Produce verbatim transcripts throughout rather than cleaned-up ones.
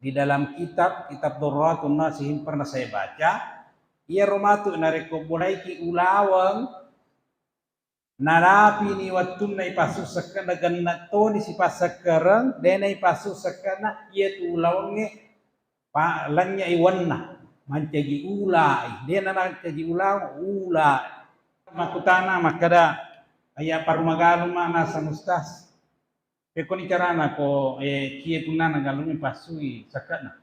di dalam kitab, kitab Durratun Nasihin pernah saya baca, iyaro matu narekko bolaiki ulaweng, narapini wettunna ipassu sekke'na, genna toni sipassakkareng, de'na ipassu sekke'na, iyatu ulawengnge pa-, lennye'i wenna, mancaji ula'i, de'na mancaji ulaweng, ula'i. Makkutana makkeda, "Ayya parumagalu ma naseng Ustaz? Pekkoni carana ko, eh, kie punnana galungnge passui sekke'na?"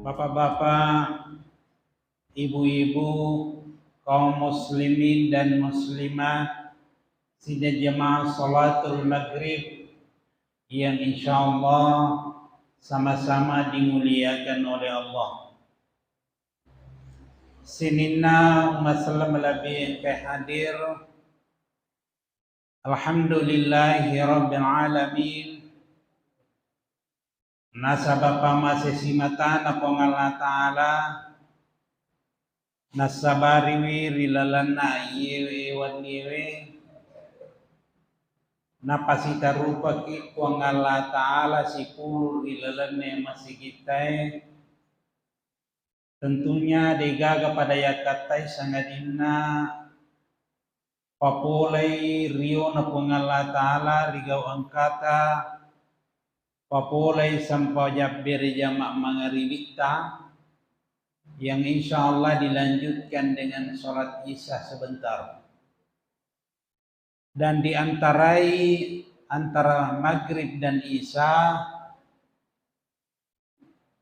Bapak-bapak, ibu-ibu, kaum muslimin dan muslimat, sidang jemaah salatul maghrib yang insyaallah sama-sama dimuliakan oleh Allah. Sininna umma selleng malebbi engkae hadir, Alhamdulillahi rabbil alamin. Nasaba pamasesi matana Puang Allah Ta'ala, nassabariwi ri lalenna iyewe wenniewe, napasitarupaki Puang Allah Ta'ala sipulu ri lalenna masigittae, tentunya degaga pada yakkattai sangadinna papolei riona Puang Allah Ta'ala ri gau engkata, papolei sempajang berejama mangaribitta yang insya Allah dilanjutkan dengan sholat isya sebentar. Dan diantarai antara maghrib dan isya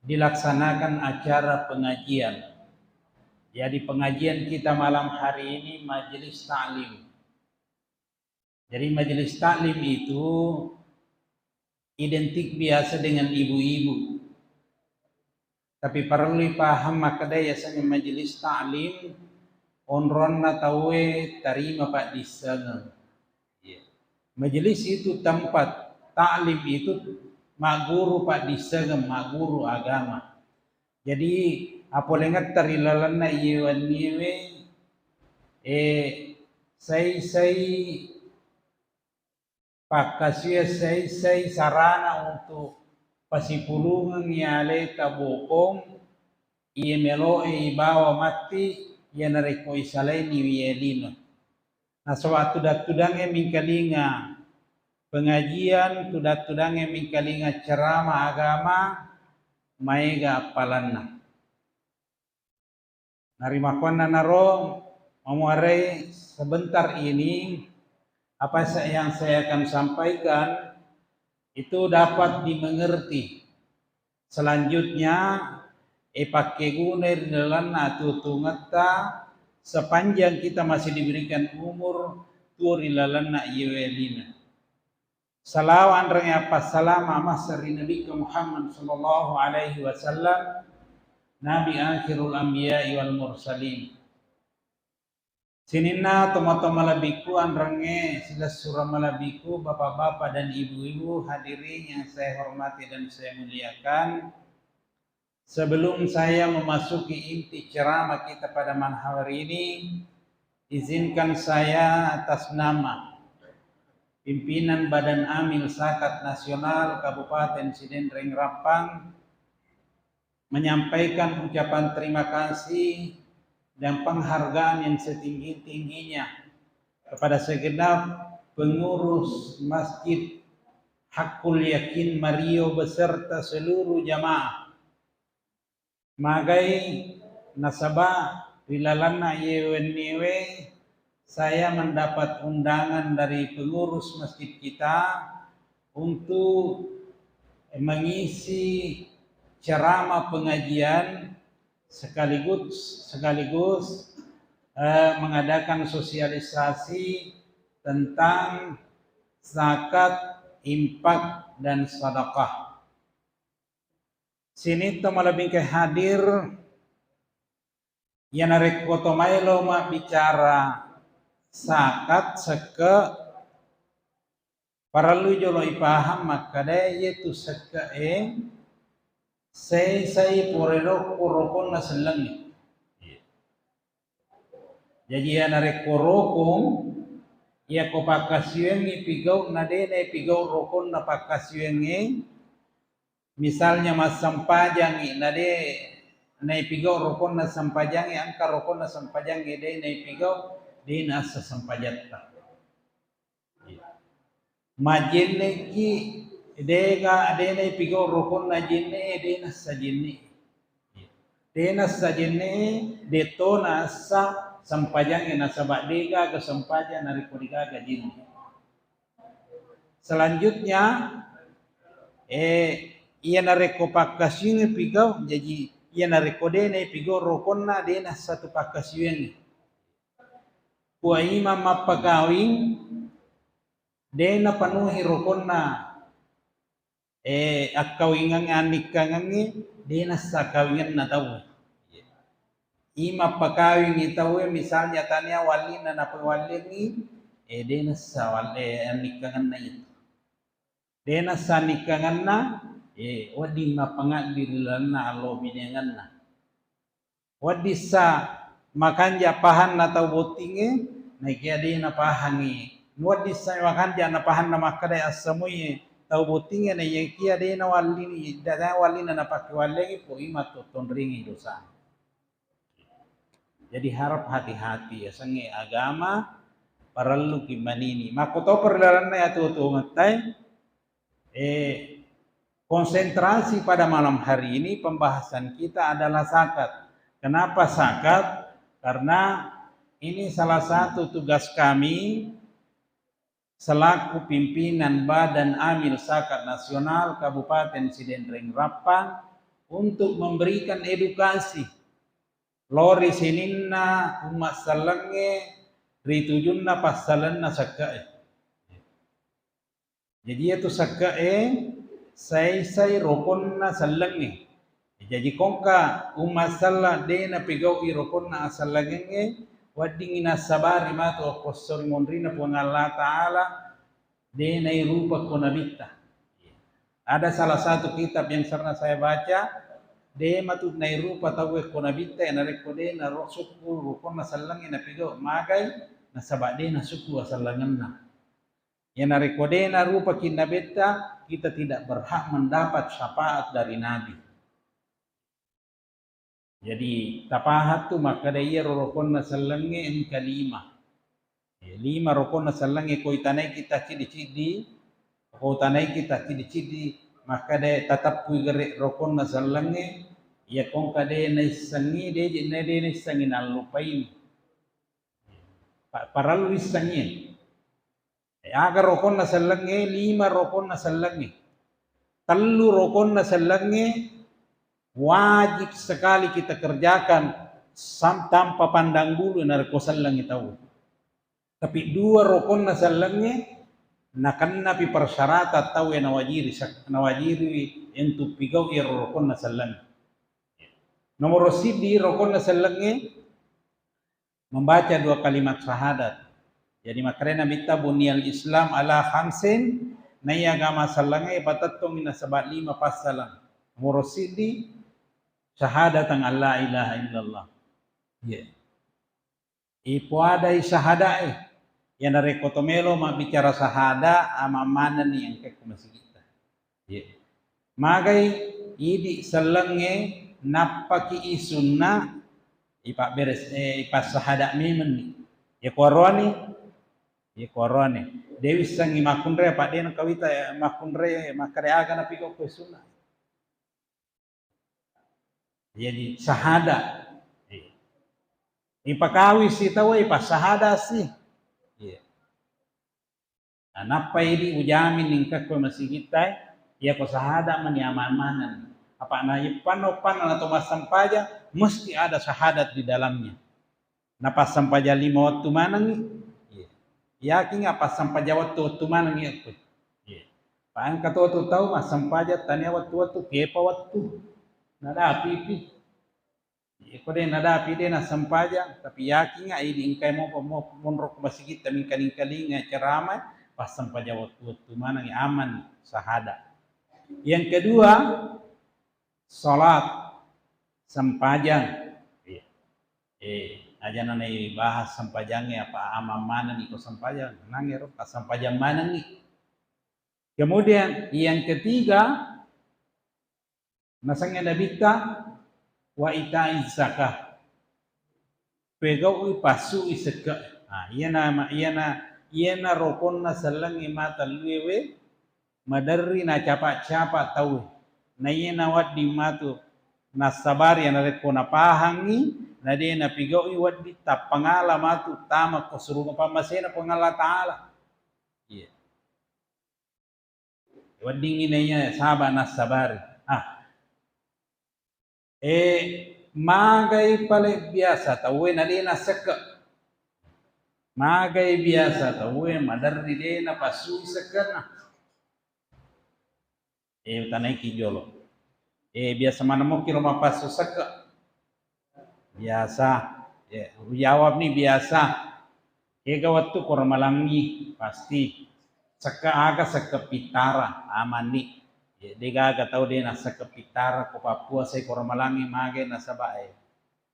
dilaksanakan acara pengajian. Jadi pengajian kita malam hari ini majelis taklim. Jadi majelis taklim itu identik biasa dengan ibu-ibu. Tapi parellu ipahang makkeda yasengnge majelis taklim, onronna tauwe tarima paddissengeng. Iya. Majelis itu tempat, taklim itu magguru paddissengeng, magguru agama. Jadi, apolengetta ri lalenna iye wenniewe, eh, sai-sai pakkasiwiang sai-sai sarana untuk pasipulungengngi aleta bokong, iye meloe ibawa matti, iya narekko isalaini wiye lino. Nasaba tudang-tudangnge mingkalinga pengajian, tudang-tudangnge mingkalinga ceramah agama, maega appalanna. Narimakkuannanaro, mamuarai sebentar ini, apa sa-, yang saya akan sampaikan itu dapat dimengerti. Selanjutnya, ipakkegunai ri lalenna atuo-tuongetta sepanjang kita masih diberikan umur tuo ri lalenna iyewe lino. Salawa anrenge appassalama massa ri Nabikka Muhammad sallallahu alaihi wasallam, Nabi akhirul anbiya'i wal mursalin. Sininna tomatoa malebbiku, anrenge silessureng malebbiku, bapak-bapak dan ibu-ibu, hadirin yang saya hormati dan saya muliakan. Sebelum saya memasuki inti ceramah kita pada malam hari ini, izinkan saya atas nama pimpinan Badan Amil Zakat Nasional Kabupaten Sidenreng Rappang menyampaikan ucapan terima kasih dan penghargaan yang setinggi-tingginya kepada segenap pengurus Masjid Haqqul Yakin Mario beserta seluruh jamaah. Magai nasaba ri lalenna iye wenniewe saya mendapat undangan dari pengurus masjid kita untuk mengisi ceramah pengajian sekaligus, sekaligus, eh, mengadakan sosialisasi tentang zakat, infak, dan sedekah. Sininna to malebbi engkae hadir, iya narekko to maelo mabbicara zakat, sekke, parellu jolo ipahang makkeda iyatu sekke'e saisai pole rokko-, rokonna sellengnge. Jaji iya narekko rokong, Iyako pakkasiwiangngi pigau na de naipigau rokonna pakkasiwiangnge, misalnya massempajangngi na de naipigau rokonna sempajangnge, engka rokonna sempajangnge de naipigau, de nassa sempajatta. Majenneki, dega, de naipigau rokonna jenne, de nassa jenne. De nassa jenne, de to nassa sempajangnge, nasaba de gaga sempajang narekko de gaga jenne. Selanjutnya, eh, iya narekko pakkasiwiangngi pigau, jaji iya narekko de naipigau rokonna, de nassa tu pakkasiwiangngi. Kua imang mappakawing, de napenuhi rokonna, eh, akkawingang, annikkangengnge, de nassa kawingenna tau. Imang pakawingngi tauwe, misalnya tania wallina napawallingngi, eh, de nassa wal-, eh, annikkangenna itu. De nassa annikkangenna, eh, wedding mappangaddi ri lalenna allo bineangenna. Weddissa makanja pahanna tau bottingnge, naikia de napahangngi. Weddissa makanja napahanna makkeda assamuie tau bottingnge, naikia de nawallini, de nawallina napakewallengi, ko ima to tonringi dosana. Jadi harap hati-hati, yasengnge agama parelluki manini. Makkotopa ri lalenna atuwo-tuwongettae, eh, konsentrasi pada malam hari ini pembahasan kita adalah zakat. Kenapa zakat? Karena ini salah satu tugas kami selaku pimpinan Badan Amil Zakat Nasional Kabupaten Sidenreng Rappang untuk memberikan edukasi lao ri sininna umma sellengnge ri tujunna passalenna sekke'e. Jaji iyatu sekke'e saisai rokonna sellengnge. Jaji kongka umma selleng de napigau'i rokonna asellengengnge, weddingngi nassabari matu okko esso ri monrinna Puang Allah Ta'ala, de nairupa ko nabitta. Ada salah satu kitab yang pernah saya baca, de matu nairupa tauwe ko nabitta, narekko de naro-, sukku rokonna sellengnge napigau, magai, nasaba de nasukku asellengenna. Iya narekko de narupaki nabitta, kita tidak berhak mendapat syafaat dari Nabi. Jadi, tapahang tu makkeda iyaro rokonna sellengnge engka lima. Eh, lima rokonna sellengnge ko itanaiki tacciddi-ciddi, ko itanaiki tacciddi-ciddi, makkeda tateppui gare rokonna sellengnge, iya kongka de naissengngi, de, de naissengngi nallupaini. Pa-, parellu issengngi. Eh, aga rokonna sellengnge? Lima rokonna sellengnge. Tellu rokonna sellengnge wajib sekali kita kerjakan sam-, tanpa pandang bulu narekko sellengngi tau. Tapi dua rokonna sellengnge nakennapi persyaratan tau e nawajiri sek-, nawajiri untuk pigau iyaro rokonna sellengnge. Nomoro siddi rokonna sellengnge membaca dua kalimat syahadat. Jadi makkedai Nabitta, "Buniyal Islam ala khamsin," naiya agama sellengnge patettongi nasaba lima passaleng. Nomoro siddi, syahadatan alla ilaha illallah. Iya. Ipoadai syahadae. Iya narekko to melo mabbicara syahada, ama-, manenni engka ko masigitta. Iya. Magai idi sellengnge nappaki isunna ipabberes-, eh, ipassahada memenni. Iya kuaroani, iya kuaroani. De wissengngi makkunrai apa de nakawita, eh, makkunrai makkeda aga napigau ko isunna. Jadi syahada. Iya. Ipakawisi tau, ipassahada si. Iya. Nah, nappa idi ujamin ningkakko masigitta, iyako sahada mani aman maneng. Apa na ippanna uppanna na to massempajang, mesti ada syahadat di dalamnya. Napassempajang lima wettu manengngi. Iya. Yakin apa sempajang wettu-wettu manengngi akko. Iya. Pa engka to tu tau massempajang tania wettu-wettu, kepa wettu. Nadapipi. Iko de nadapi, de nassempajang, tapi yakinga idi engkai mo, mo, monro ko masigitta mingkaling-kalinga ceramah, passempajang wettu-wettu maneng aman sahada. Yang kedua, salat, sempajang. Iya. Eh, Ajana naibahas sempajangnge apa aman manenni ko sempajang, nangero passampajang manenni. Kemudian yang ketiga, nasengnge Nabitta, wa itai zakah. Pegau'i passui sekke. Nah, iyana, iyana, iyana rokonna sellengnge matellue we, maderri nacapa-capa tauwe. Na iyana wedding matu nassabari, narekko napahangngi, na de napigau'i, wedding tappangala matu tama ko surunga pammasena Puang Allah Ta'ala. Iya. Weddingngi naiya saba nassabari. Ah. Eh, magai pale biasa tauwe na de nassekke. Magai biasa tauwe maderri de napassui sekkenna. Eh, utanaiki jolo. Eh, biasa maneng moki ro mapassu sekke. Biasa. Ya, ujawab ni biasa. Kega wettu ko ramalangngi, pasti. Sekke aga, sekke pittara, amanni. Ya, degaga tau de nassekke pittara ko pappuasai ko ramalangngi, magai nasaba, eh,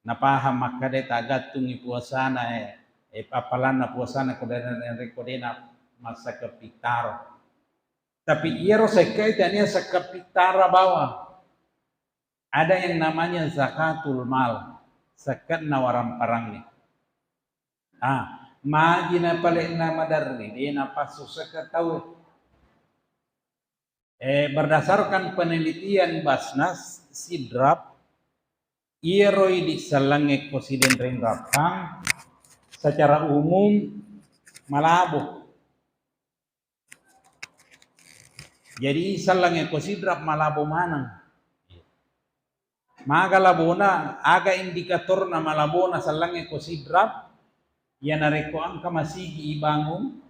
napahang makkeda tagattungi puasana, eh, eh, appalanna puasana ko de, rekko de na massekke pittara. Tapi iyaro sekke tania sekke pittara bawang. Ada yang namanya zakatul mal, sekkenna waramparangnge. Ah, magi na pale na maderri, de napassu sekke tau. Eh, berdasarkan penelitian Basnas, Sidrap, iyaro idi sellengnge ko Sidenreng Rappang secara umum malabo. Jadi, sellengnge ko Sidrap malabo maneng. Maga labona, aga indikatorna malabona sellengnge ko Sidrap? Iya narekko engka masigi ibangung,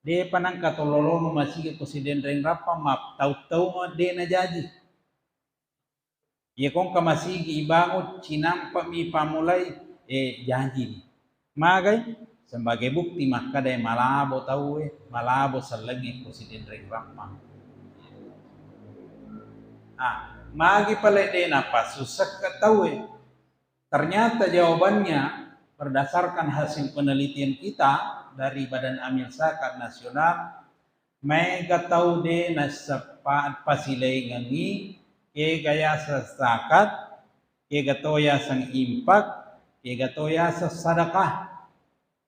depa nengka tololongo masigi ko Sidenreng Rappang, mattau-tau de najaji. Iya ko engka masigi ibangung, cinampami pammulai, eh, jajini. Magai? Sebagai bukti makkeda malabo tauwe, malabo sellengnge ko Sidenreng Rappang. Ah, magi pale de napassu sekke tauwe? Ternyata jawabannya berdasarkan hasil penelitian kita dari Badan Amil Zakat Nasional, maega tau de nasseppa pasilaingengngi kega yaseng zakat, kega to yaseng infak, kega to yaseng sadakah.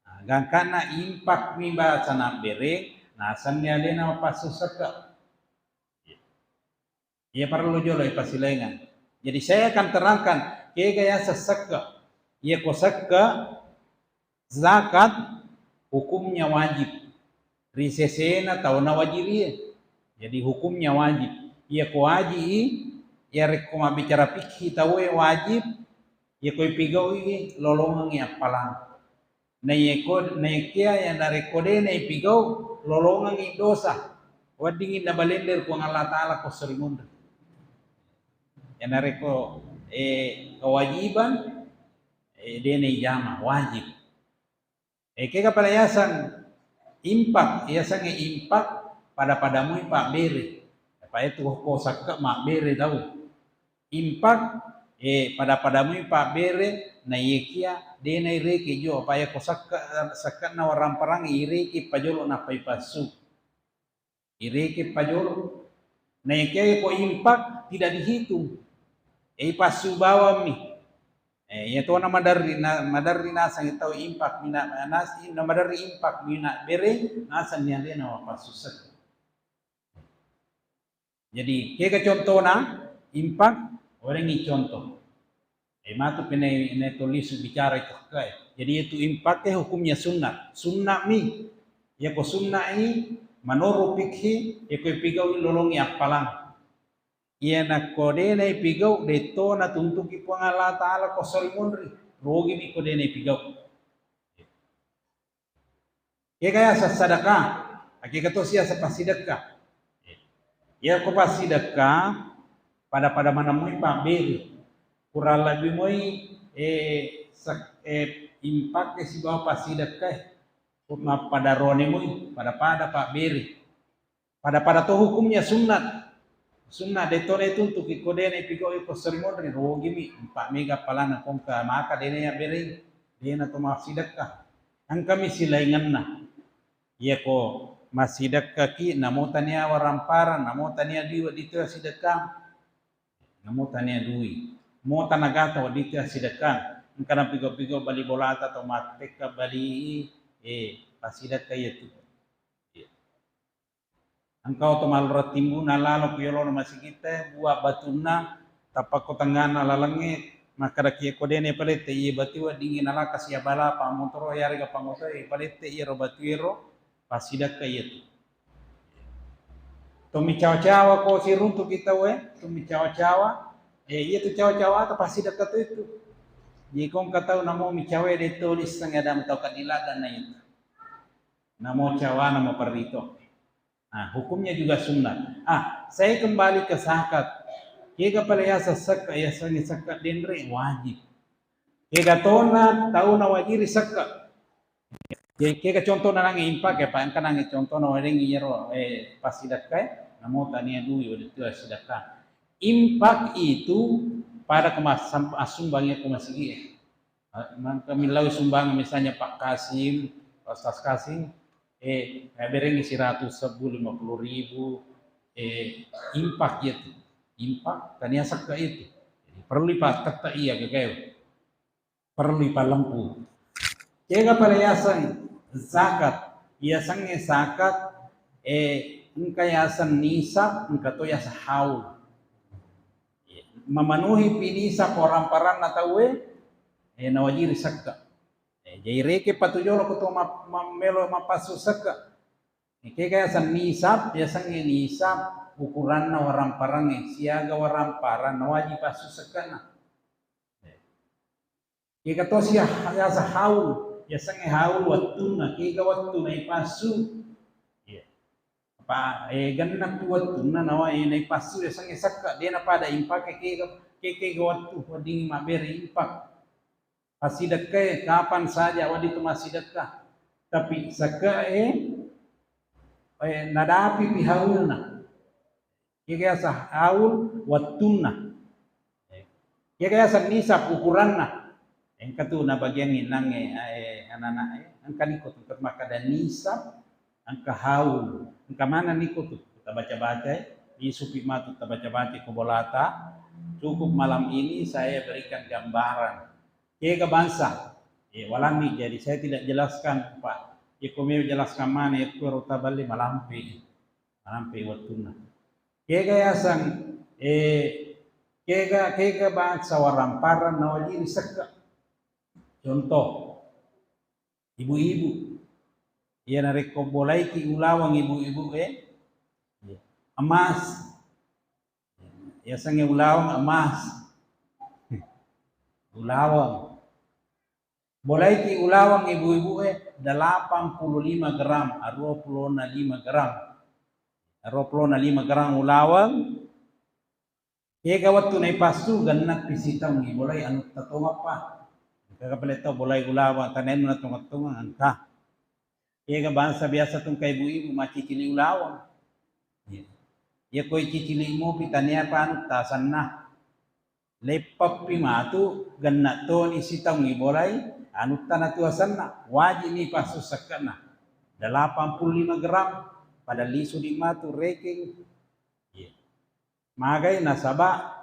Nah, gangkanna infak mi bahasa nabbere, nasenni alena mapassu sekke. Iya parellu jolo ipasilaingeng. Jadi saya akan terangkan kega yaseng sekke. Iya ko sekke, zakat hukumnya wajib. Ri sesena tauna wajirie. Jadi hukumnya wajib. Iya ko waji i, iya rekko mabbicara fikhi tauwe wajib, iya ko ipigau'i lolongengngi appalang. Naiyako, naikia iya narekko de naipigau, lolongengngi dosa. Weddingngi nabalender Puang Allah Ta'ala ko sori munri. Iya narekko, eh, kewajiban, eh, de naijama, wajib. Eh, kega pale yaseng infak, yasengnge infak pada-pada mui pabbere. Apa itu ko sekke mabbere tau. Infak, eh, pada-pada mui pabbere, naiyakia de naireke jo, apa iya ko sekke, sekkenna waramparang ireke pajolo nappai passu. Ireke pajolo. Naiyakia ko infak tidak dihitung. Eh, passu bawammi. Eh, iya tona maderri na, maderri naseng tau infak mina, nas, na maderri infak mina bere, naseng ni alena mapassu sekke. Jadi, kega contona, infak, werengngi contoh. Eh, matu pene, ne to lisu bicara itu, eh. Jadi, itu infak, eh, hukumnya sunnah. Sunnah mi. Iya ko sunnah i, menurut fikhi, iya ko ipigau lolongi appalang. Iya nakko de naipigau, detto natuntuki Puang Allah Ta'ala ko sori munri. Rugi mi ko de naipigau. Kega yaseng sadakah, kega tosi yaseng passidekka. Iya ko passidekka, pada-pada maneng moi pabbere. Kurang lebbi moi, eh, sek-, eh, infak sibawa passidekka, eh. Mappada rone moi, pada-pada pabbere. Pada-pada to hukumnya sunnat. Sunnat, de to naituntuki ko de naipigau ko sori monri, rogimi, empat mega palana kongka maka de naiabbereng. Dena to massidekka. Engkami silaingenna. Iyako massidekkaki, namo tania waramparang, namo tania dui wedding to sidekka. Namo tania dui. Mo tanagata wedding to sidekka. Engka napigo-pigo bali bolata to mattekka bali, eh, passidekka iyatu. Engka oto maloreng timbuna lalo ku yolona masigitta, bua batunna, tappa ko tengngana lalengnge, makkadaki ko dene palette, iye batu weddingngi nalaka sia bala pammotoro, yarega pammotoro, iye palette iyaro batu ero, passidekka iyatu. Tommi cawa-cawa ko siruntuki tauwe, tommi cawa-cawa, eh, iyatu cawa-cawa ata passidekka tu itu. Jadi ko engka tau namo micawe de to lisseng ada tau kadila dan na itu. Namo cawana maperrito. Nah, hukumnya juga sunnah. Ah, saya kembali ke zakat. Kega pale yaseng sekka, yasengnge sekka denre wajib. Kega tona tau nawajiri sekka. Jadi kega contohna nange infak ya, Pak, engka nange contohna wedding iyaro, eh, passidekka, eh, namo tania dui wedding tu sidekka. Infak itu pada kemasam assumbang ya ke masigi, eh. Mangka millau sumbang misalnya Pak Kasim, Pak Ustaz Kasim, eh, eh, berengi seratus sebbu, lima puluh ribu, eh, infak itu. Infak, tania sekka itu. Jadi, perlu ipatetta iya ke kayu. Perlu ipalempu. Kega pale yaseng zakat, yasengnge zakat, eh, engka yaseng nisab, engka to yaseng haul. Memenuhi pi nisab orang paranna tauwe, eh, nawajiri sekka. Eh, jadi reke patujolo ko to ma-, ma-, melo mapassu sekka. Eh, kega yaseng nisab, yasengnge nisab ukuranna waramparang, eh, siaga waramparang, nawajib passu sekkana. Eh. Kega tosi yaseng haul, yasengnge haul wettunna, kega wettu naipassu. Iya. Apa, eh, genna tu wettunna nawa, eh, naipassu yasengnge sekka, dena pada impake kega, ke-, kega wettu wedding mabbere impak. Passidekkae kapan saja wedding tu massidekka. Tapi sekka, eh, eh, nadapi pi haulna. Kega yaseng haul wettunna. Kega yaseng nisab ukuranna. Engka tu nabagiangngi nangnge, eh, anak-anak, eh, engka niko tu makkada nisab, engka haul, engka mana niko tu tabaca-baca, eh, isupi matu tabaca-baca ko bolata. Cukup malam ini saya berikan gambaran. Kega bangsa, eh, walanni, jadi saya tidak jelaskan, Pak. Iko meo jelaskan mana, iko rota balle malampe. Malampe wettunna. Kega yaseng, eh, kega, kega bangsa waramparang nawajiri sekka. Contoh, ibu-ibu. Iya narekko bolaiki ulaweng ibu-ibu, eh, emas. Yasengnge ulaweng emas. Ulaweng. Bolaiki ulaweng ibu-ibu e, delapan puluh lima gram, aruwa pulona lima gram. Aruwa pulona lima gram ulaweng. Kega wettu naipassu, genna pi sitaung ibolai anutta tongappa. Engka pale tau bolai ulaweng, tanenna tongeng-tongeng engka. Kega bangsa biasa tu engka ibu-ibu maccicili ulaweng. Iya. Iya ko icicili mopi tania pa anutta asenna. Leppappi matu, genna toni sitaung ibolai, anutta natu asenna, wajib ni passu sekke'na. Delapan puluh lima gram, pada lisu di matu rekeng. Iya. Magai nasaba,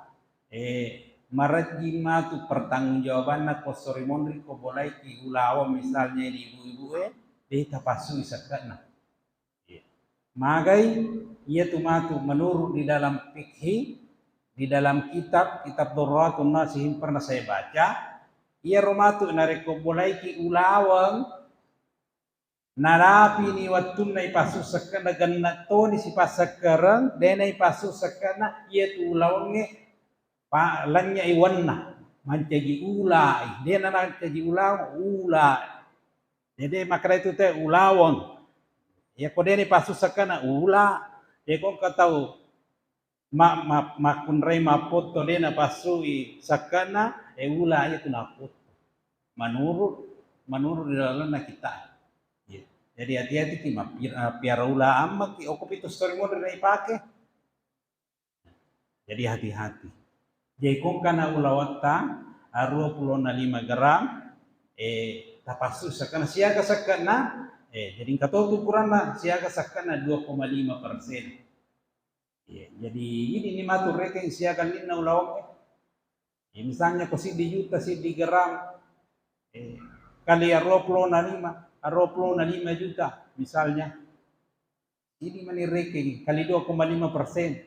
eh, marejjing matu pertanggungjawabanna ko sori monri ko bolaiki ulaweng misalnya di ibu-ibu e, de tapassui sekke'na. Iya. Magai, iyatu matu menurut di dalam fikhi, di dalam kitab, kitab Durratun Nasihin pernah saya baca, iyaro matu narekko bolaiki ulaweng, narapini wettunna ipassu sekke'na, genna toni sipassekkereng, dena ipassu sekke'na, iyatu ulawengnge pa-, lennye'i wenna, mancaji ula'i, dena nancaji ulaweng, ula. Jadi makkeda itu te ulaweng. Iya ko dena ipassu sekke'na ula, iya ko engka tau ma-, ma-, makkunrai mappotto dena passui sekke'na, e ula iya tu nappotto. Menurut, menurut di dalamna kita. Iya. Jadi hati-hati ki mappi-, eh, piara ula amma ki, okko pitu sori monri na ipake. Jadi hati-hati. Jadi ko engkana ulawetta aruwa pulona lima gram, eh, tapassu sekkenna, siaga sekkenna, eh, jadi engka to ukuranna, siaga sekkenna dua koma lima persen. Iya, jadi ini ni matu rekeng siaga linna ulaweng. Ya, misalnya ko siddi juta, siddi gram, eh, kali aruwa pulo na lima, aruwa pulo na lima juta, misalnya. Ini mani rekeng kali dua koma lima persen.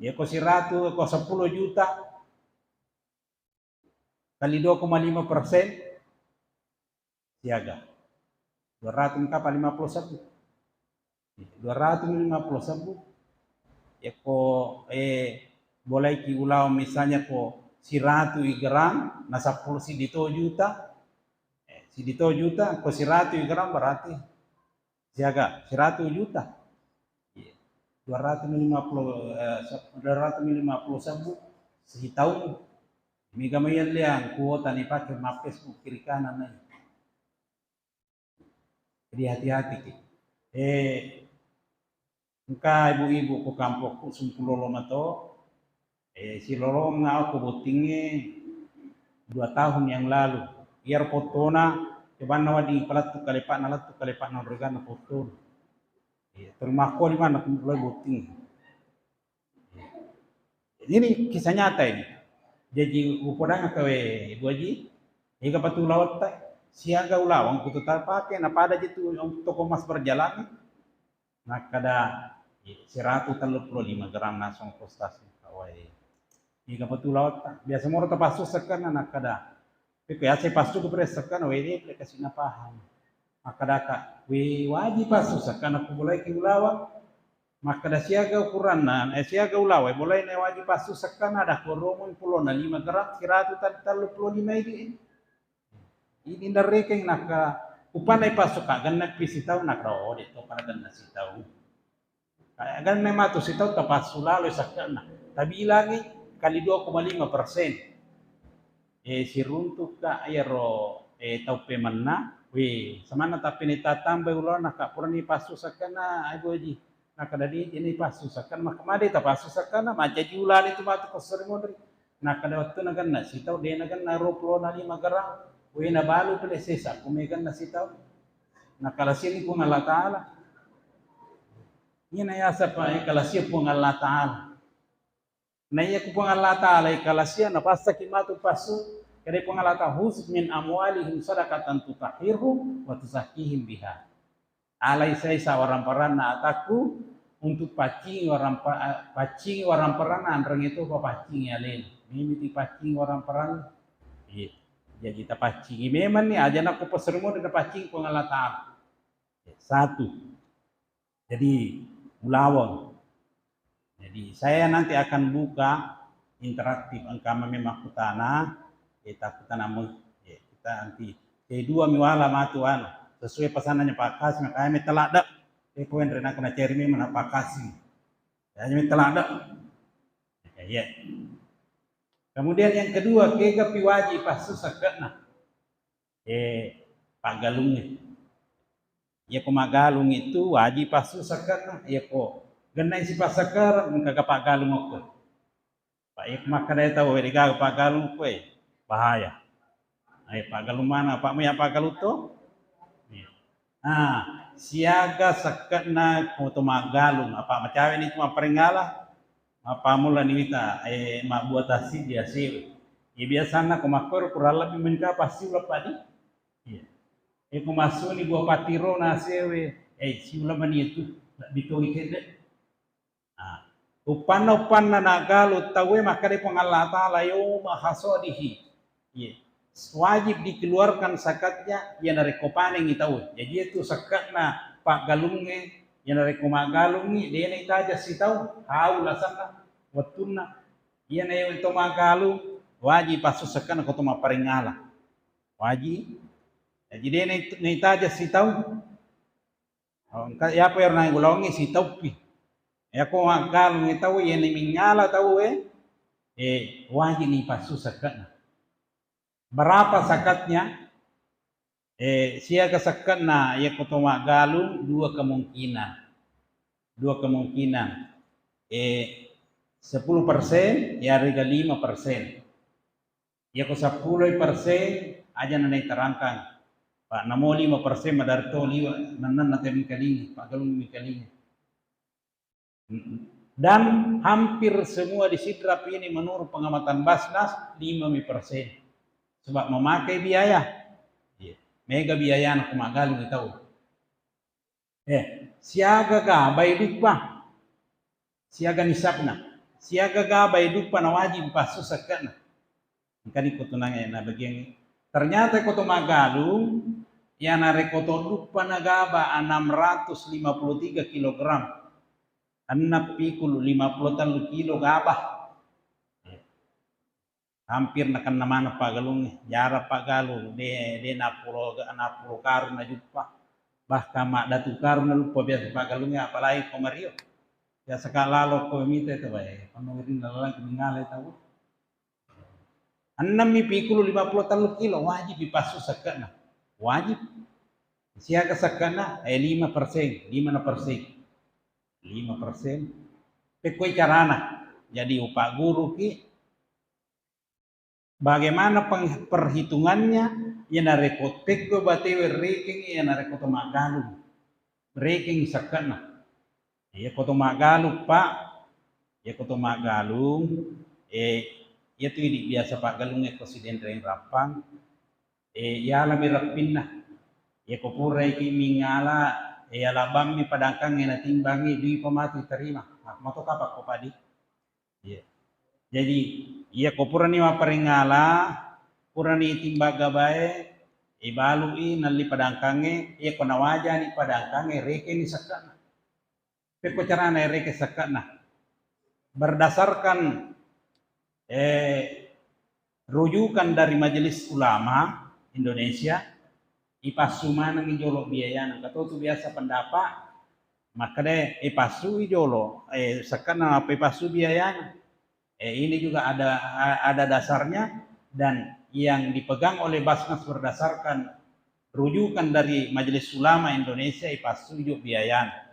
Ya, ko siratu, ko seppulo juta, kali dua koma lima persen, siaga. Dua ratus engka apa, lima puluh sebbu. Dua ratus lima puluh sebbu. Yako, eh, boleh ki ulaweng misalnya ko siratu i gram, na seppulo siddi to juta. Eh, siddi to juta, ko siratu i gram berarti siaga, siratu juta. Iya. Dua ratus lima puluh, eh, se-, dua ratus lima puluh sebbu sitaung. Mega mayalliang kuota ni pake ma Facebook kiri kanan na. Jadi hati-hati ki. Eh, engka ibu-ibu ko kampokku sumpulolo mato, eh, silolonga ko bottingnge dua tahun yang lalu. Iyaro fottona, cobanna wedding palettu kalepa'na, lettu kalepa'na, reganna fottona. Iya, terima kasih mana lo botting. Ini kisah nyata ini. Jadi, upodangakka we, Ibu Haji, ega patu ulawetta, siaga ulaweng kutu tapake, na pada je tu toko emas berjalan, nakkada, siratu tellu pulo lima gram nasong frustasi, kawai. Ega patu ulawetta, biasa moro tapassu sekkenna, nakkada, peko yase passu ku pere sekkenna, we, de, kasi napahang. Makkadaka, we, waji passu sekkenna ku bolai ki ulaweng, Makkeda siaga ukuranna, eh, siaga ulawa, eh, bolaina waji passu sekkanna, ada koromong pulona lima gram, siratu tal-, tellu pulo lima idi. Ini narekeng naka upana passu ka genna pi sitau, naka, oh, de to pada genna sitau. Ka genna matu sitau tapassu lalo sekkanna. Tabilangi kali dua koma lima persen. Eh, siruntuk ka iyaro, eh, tau pemenna, weh, samanna tappene tatambai ulana ka purani passu sekkanna, ai boji. Nakkeda de, de napassu sekkanna, maka made tapassu sekkanna, mancaji ulana tu matu ko seri monri. Nakkeda wettunna genna sitau, de nagenna ruwa pulona lima gram, we nabalu pale sesa, ko meganna sitau. Nakalasiani Puang Allah Ta'ala. Iyana yaseng pa, eh, kalasia Puang Allah Ta'ala. Naiya ku Puang Allah Ta'ala, eh, kalasia napassaki matu passu, kede Puang Allah Ta'ala, "Khudz min amwalihim shadaqatan tutahhiruhum wa tuzakkihim biha." Alai saisa waramparanna atakku untuk paccingi warampa-, paccingi waramparanna anrengnge topa paccingi alena. Memiti paccingi waramparanna. Iya. Jaji tapaccingi memang ni, aja nakko passerimo de napaccingi Puang Allah Ta'ala. Satu. Jadi, ulaweng. Jadi, saya nanti akan buka interaktif, engka mami makkutana, eh, takkutana mo, eh, kita nanti, eh, dua mi wala matu anu, sesuai pesanannya Pak Kasim, kaya metta ladde, eh, poin renakku naceri memang Pak Kasim. Ya, metta ladde. Ya, iya. Kemudian yang kedua, kega pi waji passu sekke'na. Eh, paggalungnge. Iyako maggalung itu wajib passu sekke'na. Iyako gennai sipassekkeng, engkaga paggalung okko. Pak, iyako makkedai tau, "Wedding gaga paggalung okko, eh, bahaya." Eh, paggalung mana? Pak, mu ya paggalung to? Iya. Ah, siaga sekke'na ko to maggalung, apa macawe ni tu mapparingala? Mappammula ni wita, eh, mabbua tassiddi asewe. Iya biasanna ko makkoro kurang lebih mengka pasti uleng padi. Iya. Eh, ko massuni bua pattiro na asewe, eh, siuleng mani itu, lebbi tongi kedde. Ah, uppanna-uppanna naggalung tauwe makkeda Puang Allah Ta'ala, "Yauma hasadihi." Iya. Wajib dikeluarkan zakatnya, iya narekko panengi tau. Jadi itu sekke'na paggalungnge, iya narekko maggalungngi, de naitaja sitau, hau lasanna, wettunna. Iya na iya to maggalung, wajib passu sekke'na ko to mapparingala. Wajib. Jadi de nait-, naitaja sitau. Oh, engka, iyapa ero naulawengngé sitauppi. Iyako maggalungngi tau, iyani mingngala tauwé, eh, wajibni passu sekke'na. Berapa zakatnya? Eh, siaga sekke'na iyako to maggalung? Dua kemungkinan. Dua kemungkinan. Eh, sepuluh persen, iyarega lima persen. Iyako seppulo persen, Aja na naiterangkan. Pak, namo lima persen madarto liwa, nennenna te mengkalingi, paggalung mengkalingi. Dan hampir semua di Sidrap ini menurut pengamatan Basnas lima mi persen. Sebab memakai biaya. Iya. Mega biaya na ko maggalung tau. Eh, siaga gabai duppa. Siaga nisabna. Siaga gabai duppa na wajib passu sekke'na. Engkani kutunangnge na bagiangnge. Ternyata ko to maggalung, iya narekko to duppa na gaba enam ratus lima puluh tiga kilogram. Enneng pikulu lima puluh tellu kilo gaba. Hampir nakenna maneng paggalungnge, jarang paggalung, de, de nappulo, nappulo karung najuppa. Bahkan maddatu karung naluppa biasa paggalungnge, apalagi ko mario. Biasa ka lalo ko mita itu bae, pamawirina lalang mingale tau. Ennemmi pikulu lima puluh tellu kilo, wajib dipassu sekke'na. Wajib. Siaga sekke'na, eh, lima persen, lima persen. Lima persen. Pekkoi carana. Jadi upagguruki bagaimana peng-, perhitungannya, iya narekko pekko batewe rekeng, iya narekko to maggalung. Rekeng sekke'na. Iya ko to maggalung, Pak. Iya ko to maggalung, eh, iya tu idi biasa paggalung ko sidenreng rappang. Eh, iyalami reppinna. Iya ko puraiki mingala, eh, alabammi padangkangnge natimbangi dui pa matu terima. Nah, mato kapang ko padi. Iya. Jadi, iya ko purani mapparingala, purani timbang gabae, ibalui nalli padangkangnge, iya ko nawajani padangkangnge, rekeni sekke'na. Pekko carana rekeng sekke'na. Berdasarkan, eh, rujukan dari Majelis Ulama Indonesia, ipassu manengngi jolo biayana. Engka to tu biasa pendapat makkeda, eh, ipassui jolo, eh, sekke'na apa ipassu biayana. Eh, ini juga ada, a-, ada dasarnya dan yang dipegang oleh Basnas berdasarkan rujukan dari Majelis Ulama Indonesia, ipassu jo biayana.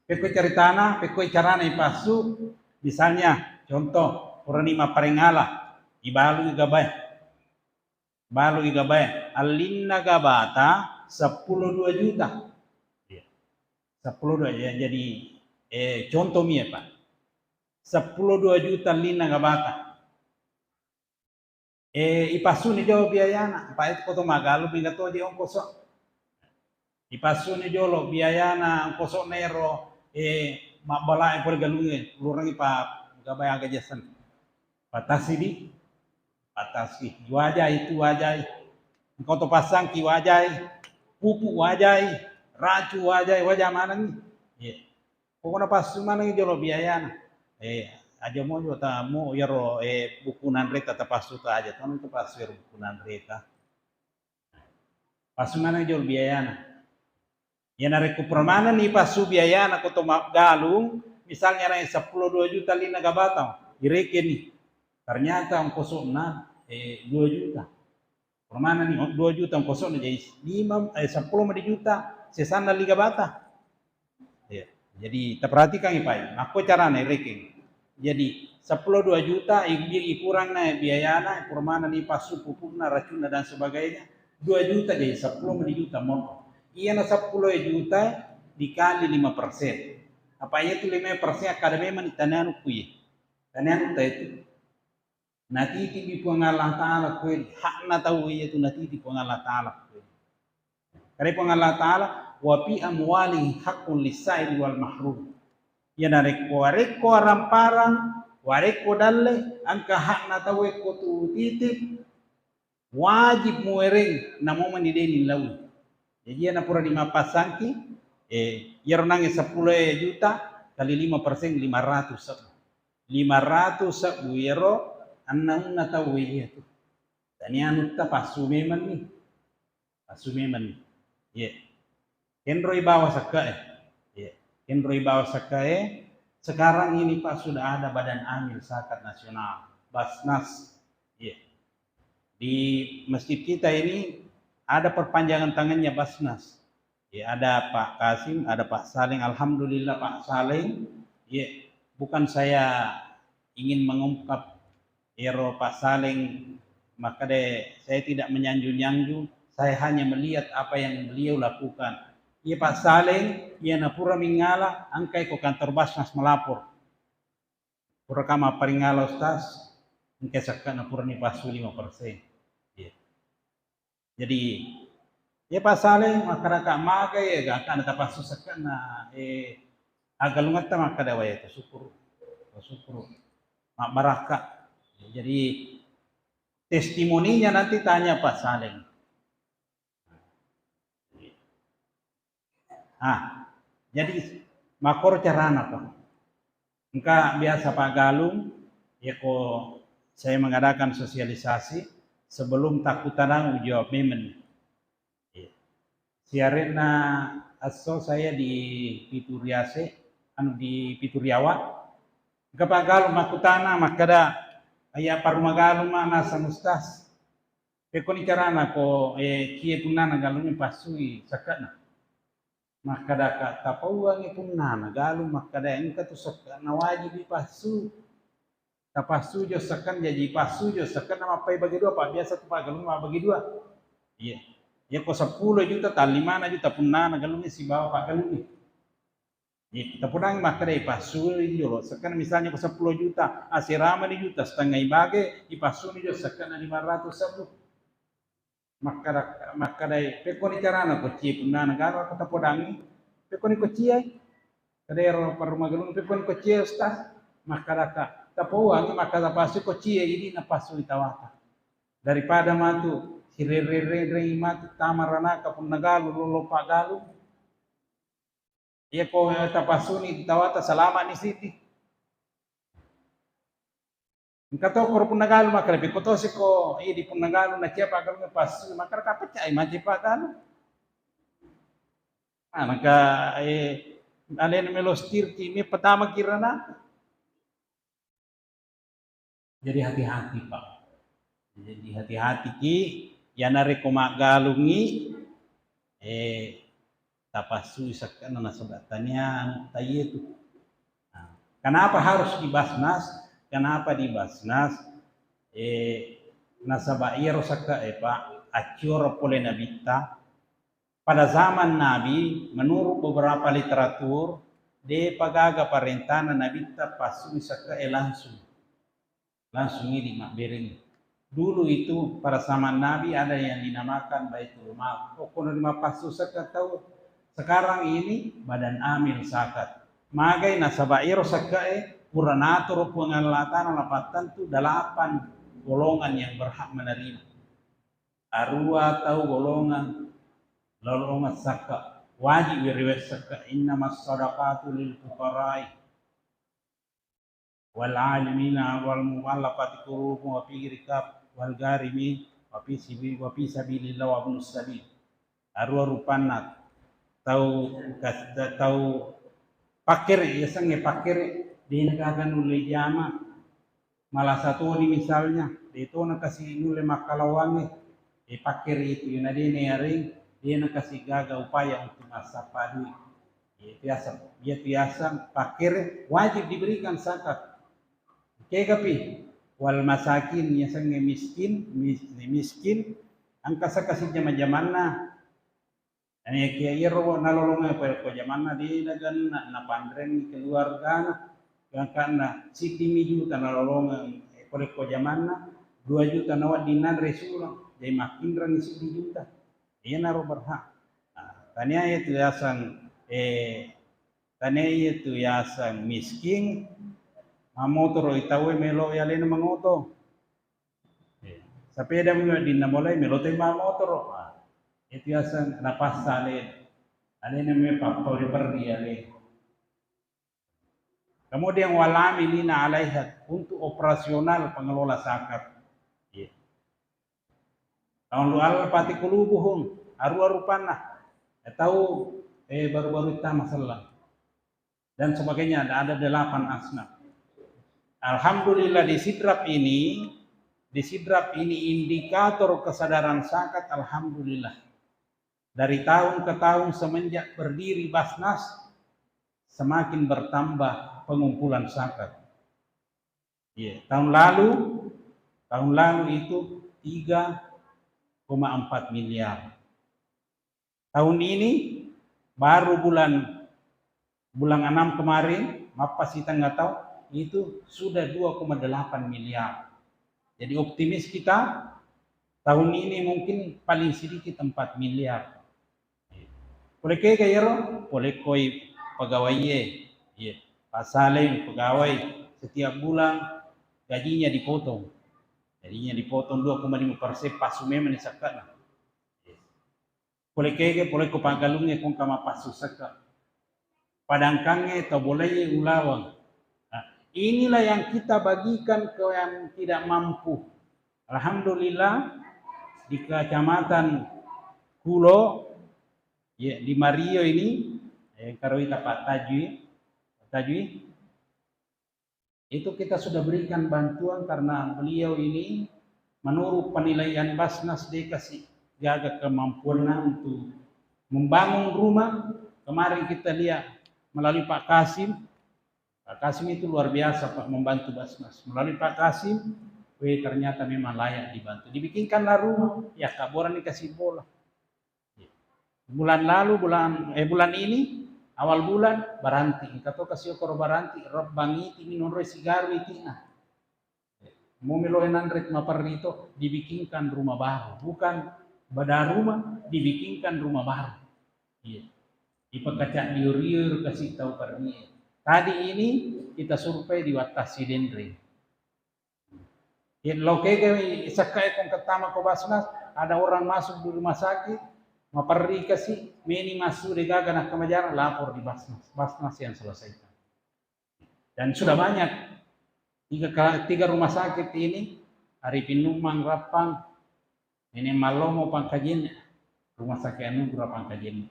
Pekko caritana, pekko carana ipassu, misalnya contoh, purani mapparingala, ibalui gabae. Balui gabae, allinna gabata seppulo dua juta. Iya. Seppulo dua, ya, jadi, eh, contoh mi ya, Pak. Seppulo dua juta allinna gabata. Eh, ipassuni jolo biayana, apa itu ko to maggalung mega to je ongkoso. Ipassuni jolo biayana ongkosona ero, eh, mabbalae pole galungnge, lurengngi pa gabae aga jasen. Patasi di, patasi. Wajai tu wajai. Engka to passangki wajai, pupuk wajai, racu wajai, waja manengngi. Iya. Pokokna passu manengngi jolo biayana. Eh, aja mo jolo ta mo iyaro, eh, buku nanreta tapassu ta aja, tanu tapassu iyaro buku nanreta. Passu maneng jolo biayana. Iya narekko pura manenni passu biayana ko to maggalung, misalnya nae seppulo dua juta lina gabata, irekeni. Ternyata ongkosona, eh, dua juta. Pura manenni, oh, dua juta ongkosona, jadi lima, eh, seppulo mani juta sesanna liga bata. Iya. Jadi, taperhatikan, Pak, makko carana rekeng. Jadi, seppulo dua juta, i-, i-, ikurangna biayana, pura manenni passu pupukna, racunna, dan sebagainya, dua juta, jadi seppulo mani juta monro. Iyana seppulo juta dikali lima persen. Apa iya tu lima persen akkada memang tanianu kuye. Tanianu ta itu. Natitibi Puang Allah Ta'ala koe, hakna tau iya tu natiti Puang Allah Ta'ala koe. Kare Puang Allah Ta'ala, "Wa fi amwalihi haqqun lis-sa'ili wal mahrum." Iya narekko, warekko waramparang, warekko dalle, engka hakna tau ekko tu titip, wajib muwereng, namo mani deni lawi. Jadi iya napura dimappasangki, eh, iyaro nange seppulo juta kali lima persen, lima ratus. Lima ratus sebbu iyaro annaunna tau iya tu. Tanianutta passu memanni. Passu memanni. Iya. Kenroi bawa sakkae. Iya. Kenroi bawa sakkae. Sekarang ini, Pak, sudah ada Badan Amil Zakat Nasional, Basnas. Iya. Di masjid kita ini ada perpanjangan tangannya Basnas. Ya, ada Pak Kasim, ada Pak Saleng. Alhamdulillah, Pak Saleng. Ya, bukan saya ingin mengungkap ero Pak Saleng Makkeda, "Saya tidak menyanjung-nyanjung, saya hanya melihat apa yang beliau lakukan." Iya Pak Saleng, iya napura mingala, engkai ko kantor Basnas melapor. Pura ka mapparingala Ustaz, engka sekke'na purani passu lima persen. Iya. Jadi, iya Pak Saleh, makkadaka maga iya, gangka na tapassu sekke'na, eh, aggalungetta makkada wae, tasyukuru, tasyukuru. Mabbarakka. Jadi, testimoninya nanti tanya Pak Saleh. Ah, jadi makkoro carana, Pak. Engka biasa paggalung, yako saya mengadakan sosialisasi, sebelum takkutanang, jawab memeng. Iya. Siarenna esso saya di Pituriase, anu, di Pituriawa. Engka paggalung makkutana, makkada, "Aya parumaggalung ma naseng Ustaz?" Pekkoni carana ko, eh, cie punnana galungnge passui sekke'na. Makkadaka, "Tapauangngi punnana galung makkada engka tu sekke'na wajib ipassu." Tapassu jo sekke'na, jaji passu jo sekke'na mappai bagi dua, Pak. Biasa tu paggalung mabbagi dua. Iya. Iya ko seppulo juta, tallimana juta punnana galungnge sibawa paggalungnge. Iya, tapodangngi makkeda ipassui jolo, sekke'na misalnya ko seppulo juta, aseramani juta, setengah ibage, ipassuni jo sekke'na lima ratus ribu. Makkeda, makkedai, "Pekkoni carana ko cie punnana galo, ko tapodangngi, pekkoni ko ciai?" Kedero parumaggalung, "Pekkoni ko ciai, Ustaz?" Makkedaka, "Tapauangngi makkeda passu ko ciai, idi napassui tawata. Daripada matu sirere-rere matu tama ranaka punna galu, lollo paggalu." Iya ko tapassuni tawata, salama'ni siddi. Engka to koro punna galu makkeda, "Pekko tosi ko idi punna galu nacia paggalungnge passu, makkeda kapecai maci paggalu." Ah, naka, eh, alena melo stirki, mi pertama kirana. Jadi hati-hati, Pak. Jadi hati-hati ki, ya narekko maggalungi, eh, tapassui sekke'na nasaba tania anu taiye tu. Nah, kenapa harus di Basnas? Kenapa di Basnas? Eh, nasaba iyaro sekke'e, Pak, accioro pole nabitta, pada zaman Nabi, menurut beberapa literatur, de'pa gaga parentana nabitta passui sekke'e langsung. Langsung idi mabbereng. Dulu itu pada zaman Nabi ada yang dinamakan Baitul Mal. Okkono di mapassu sekke'e tau. Sekarang ini Badan Amil Zakat. Magai nasaba iro sekke'e pura natoro Puang Allah Ta'ala napattentu delapan golongan yang berhak menerima. Arua tau golongan, golongan sekke'e wajib riwes sekke'e, "Innamas sadaqatu lil fuqara'i wal alimina wal mu'allafati qulubuhum wa fi riqab wal gharimi wa fi sibi-, wa fi sabilillah wa ibnus sabil." Arua rupanna tau kas-, tau pakkere, yasengnge pakkere, de'na gaga nulle jama. Malasa toni misalnya, de' tona kasi nulle makkalawangnge, eh, pakkere itu, na de' na yareng, de' na kasi gaga upaya untuk massappa dui. Iya biasa, iya biasa pakkere wajib diberikan zakat. Kegapi wal masakin, yasengnge miskin, mis-, miskin, engka saka sijama-jamanna. Ane kia iyaro nalolongeng pole ko jamanna de' naganna, napanrengi keluargana, gangkanna siddimi juta nalolongeng pole ko jamanna, dua juta nawedding nanre surang, jadi makkinrengi siddi juta. Iyanaro berhak. Nah, tania itu yaseng, eh, tania itu yaseng miskin, mamotoro i tauwe melo i alena mangoto. Eh, sepeda mi wedding namolai, melo toi mamotoro. Ah, itu yaseng napassa alena. Alena mi papperri-perri alena. Kemudian wal amilina alaiha, untuk operasional pengelola zakat. Iya. Taun lu al pati kulubuhum, arua rupanna. Tau, eh, baru-baru tama sellang. Dan sebagainya, ada, ada delapan asnaf. Alhamdulillah di Sidrap ini, di Sidrap ini indikator kesadaran zakat, alhamdulillah. Dari tahun ke tahun semenjak berdiri Basnas, semakin bertambah pengumpulan zakat. Iya, tahun lalu, tahun lalu itu tiga koma empat miliar. Tahun ini baru bulan, bulan enam kemarin, mappasi tengah tahun, itu sudah dua koma delapan miliar. Jadi optimis kita, tahun ini mungkin paling sedikit empat miliar. Pole kega iyaro? Pole koi pegawai e. Iya. Pasaleng pegawai setiap bulan gajinya dipotong. Gajinya dipotong dua koma lima persen, passu memang ni sakkana. Pole kega, pole ko paggalungnge ko engka mappassu sekka. Padangkangnge tau bolaie ulaweng. Nah, inilah yang kita bagikan ke yang tidak mampu. Alhamdulillah, di Kecamatan Kulo, ya, di Mario ini, eh, karoi Pak Tajwi, Pak Tajwi, itu kita sudah berikan bantuan karena beliau ini menurut penilaian Basnas, dia kasih gaga kemampuannya untuk membangun rumah. Kemarin kita lihat melalui Pak Kasim, Pak Kasim itu luar biasa, Pak, membantu Basnas. Melalui Pak Kasim, weh, ternyata memang layak dibantu. Dibikinkanlah rumah, ya, kaboran dikasih bola. Bulan lalu, bulan, eh, bulan ini, awal bulan, baranti. Engka to kasi okoro baranti, rebbang iti minonroi sigaru itina. Mau melo enanre maperri to, dibikinkan rumah baru. Bukan beda rumah, dibikinkan rumah baru. Iya. Ipakaca dio-rio kasi tau perri. Tadi ini kita survei di Wattasi Denre. Iya, lo kega sekka e kong ketama ko Basnas, ada orang masuk di rumah sakit, maperri kasi, meni masuk de gaga nakkamajara, lapor di Basnas. Basnas yang selesaikan. Dan sudah banyak. Tiga, ka- tiga rumah sakit ini, Arifin Numang, Rappang, Nenek Mallomo, Pangkajene, Rumah Sakit Anugerah Pangkajene.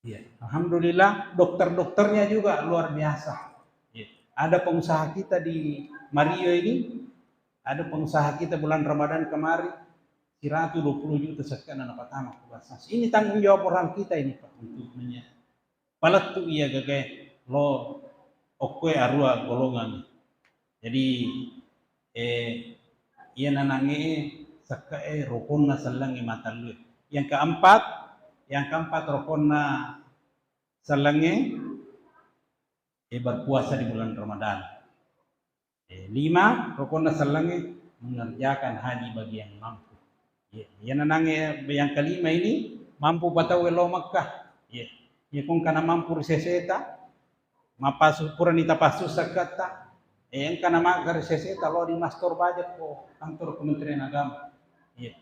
Iya, alhamdulillah, dokter-dokternya juga luar biasa. Iya. Ada pengusaha kita di Mario ini, ada pengusaha kita bulan Ramadan kemarin, seratus dua puluh juta sekian anak pertama. Ini tanggung jawab orang kita ini, Pak, untuk menye- palettu iya gagae lo okkoe arua golongan. Jadi, eh, iya nanange sekka e rokonna sellengnge matellue. Yang keempat, yang keempat rokonna sellengnge, eh, berpuasa di bulan Ramadan. Eh, lima, rokonna sellengnge mengerjakan haji bagi yang mampu. Iya, iya nanange yang kelima ini mampu patau lo Mekah. Iya, iya kong kana mampu ri seseta, mappasu purani tapassu sekkatta. Eh, engka na maga ri seseta lo di mastor baja ko kantor Kementerian Agama. Iya.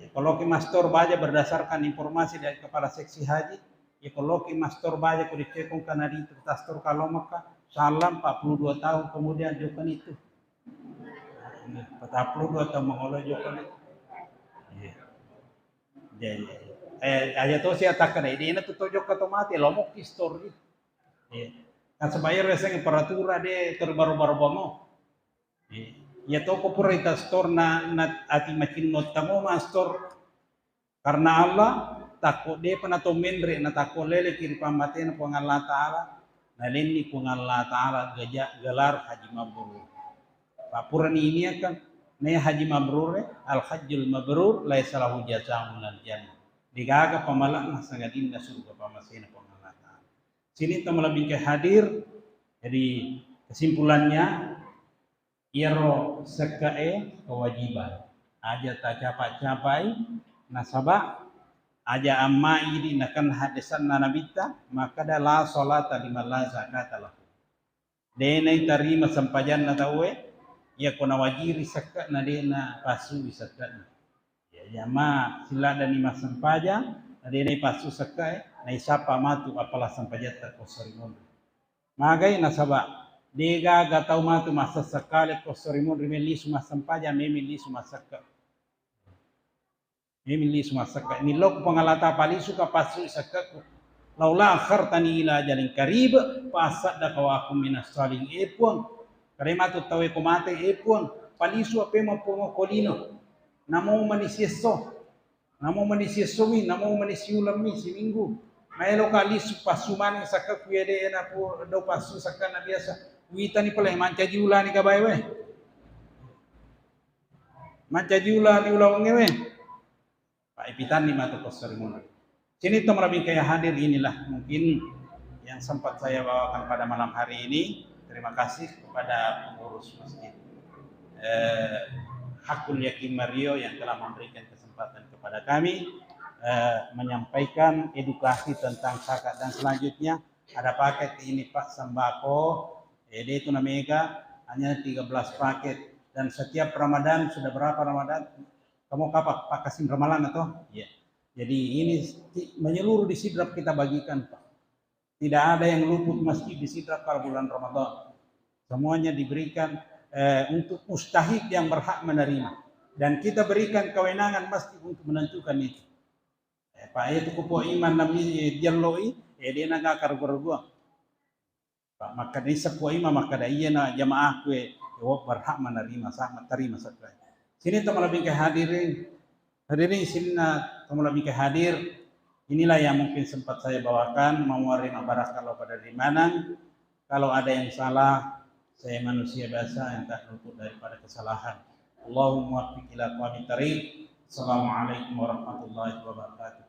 Ya, kalau ki mastor baja berdasarkan informasi dari kepala seksi haji, ya kalau ki mastor baja ko dicekong kana di itu tastor kalau Mekah, salam empat puluh dua tahun kemudian jokka ni tu. Empat puluh dua tahun mangolo jokka ni tu. Iya. Jadi, eh, aja to sia takkana, ini tu to jokka to mati, lo mo ki store ni. Iya. Kan sebaya reseng peraturan de terbaru-baru bango. Iya to ko pura ita store na, na ati macinno tamo mastor. Karena Allah, takko depa na to menre na takko leleki ri pammatena Puang Allah Ta'ala, nalenni Puang Allah Ta'ala gaja gelar haji mabrur. Papurani ini akan, ne haji mabrur, al hajjul mabrur laisa lahu jazaa'un al jannah. Degaga pamalakna sangadinna surga pamasena Puang Allah Ta'ala. Sini teman lebih ke hadir. Jadi kesimpulannya, iyaro sekkae kewajiban. Aja tacapa-capai, nasaba aja amma idi nakenna haddesanna Nabitta, makkada, "La sholata liman la zakata lahu." De naitarima sempajanna tauwe, iyako nawajiri sekka na de napassui sekkana. Ya, jama siladdani massempajang, na de naipassu sekkae, naisappa matu appala sempajatta ko esso ri monri. Magai nasaba, degaga tau matu massessa kale ko esso ri monri, mellisu massempajang, memeng lisu massekka. Memeng lisu massekka. Millau ko Puang Allah Ta'ala, palisuka passui sekkaku. Laula akhartani ila ajalin qarib, fa asaddaqa wa akun minas shalihin. Eh Puang, kare matu tauwe ko mate, eh Puang, palisu ape mappongo ko lino. Namo mani siesso. Namo mani siessomi, namo mani siulemmi, siminggu. Maeloka lisu passu maneng sakkaku iya de napu dau passu sakkana biasa. Witani pale mancaji ulani gabae we. Maccaji ula di ulawengnge we. Pak ipitanni matu kosori munri. Sini to malabingkai hadir, inilah mungkin yang sempat saya bawakan pada malam hari ini. Terima kasih kepada pengurus masjid eh, Hakul Yakin Mario yang telah memberikan kesempatan kepada kami eh, menyampaikan edukasi tentang zakat dan selanjutnya ada paket ini Pak, sembako, eh, dia itu namanya hanya tiga belas paket dan setiap Ramadan sudah berapa Ramadan? Kamu kapan Pak kasih ramalan atau? Iya. Jadi ini menyeluruh di Sidrap kita bagikan Pak. Tidak ada yang luput masjid di Sidrap kalau bulan Ramadan. Semuanya diberikan eh, untuk mustahik yang berhak menerima. Dan kita berikan kewenangan masjid untuk menentukan itu. Eh, Pak, itu kupo iman nami jelloi, eh, dia naga kargo-kargo. Pak, makkeda isseng Puang Imam, makkeda iyana jamaahku e, e, wong berhak menerima, sa-, menerima sekali. Sini to malabingkai hadirin, hadirin sini na to malabingkai hadir. Inilah yang mungkin sempat saya bawakan, mau menerima barakallahu pada di mana. Kalau ada yang salah, saya manusia biasa yang tak luput daripada kesalahan. Allahumma waffiq ila aqwamit thariq. Assalamualaikum warahmatullahi wabarakatuh.